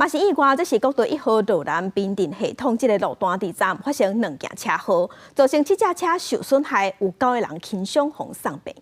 嘛是意外，這是國道一號羅南平鎮系統這个路段佇昨昏發生兩件車禍，造成七隻車受損害，有九个人輕傷，予送病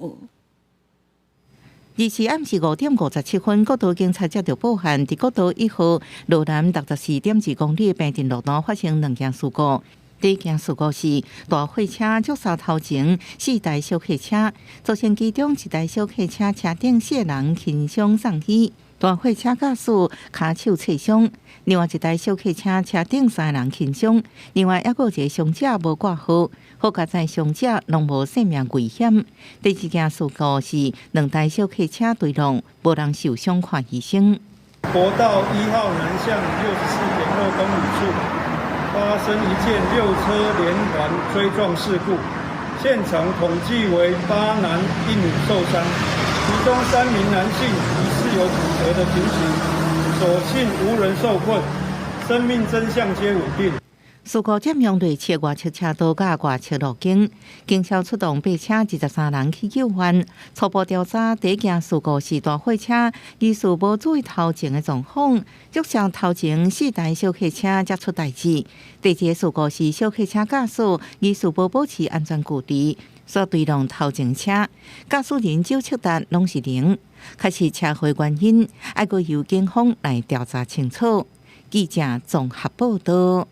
院。24暗時5點57分，國道警察接到報案，佇國道一號羅南64.2公里平鎮路段發生兩件事故。第一件事故是大貨車撞煞頭前四台小客車，造成其中一台小客車車頂四人輕傷送醫，大貨車駕駛跤手挫傷。另外一台小客車車頂三人輕傷，另外猶閣有一个傷者無掛號，好佳哉傷者攏無性命危險。第二件事故是兩台小客車對撞，無人受傷看醫生。國道一號南向64.2公里處發生一件六車連環追撞事故，現場統計為八男一女受傷，其中三名男性疑似有骨折的情形，所幸無人受困，生命徵象皆穩定。事故佔用內側外側車道佮外側路肩，警消出動八車23人去救援。初步調查，第一件事故是大貨車疑似無注意頭前的狀況，撞上頭前四台小客車才出代誌。第二个事故是小客車駕駛疑似無保持安全距離，煞對撞頭前車，駕駛人酒測值攏是零。確實車禍原因，猶閣由警方來調查清楚。記者綜合報道。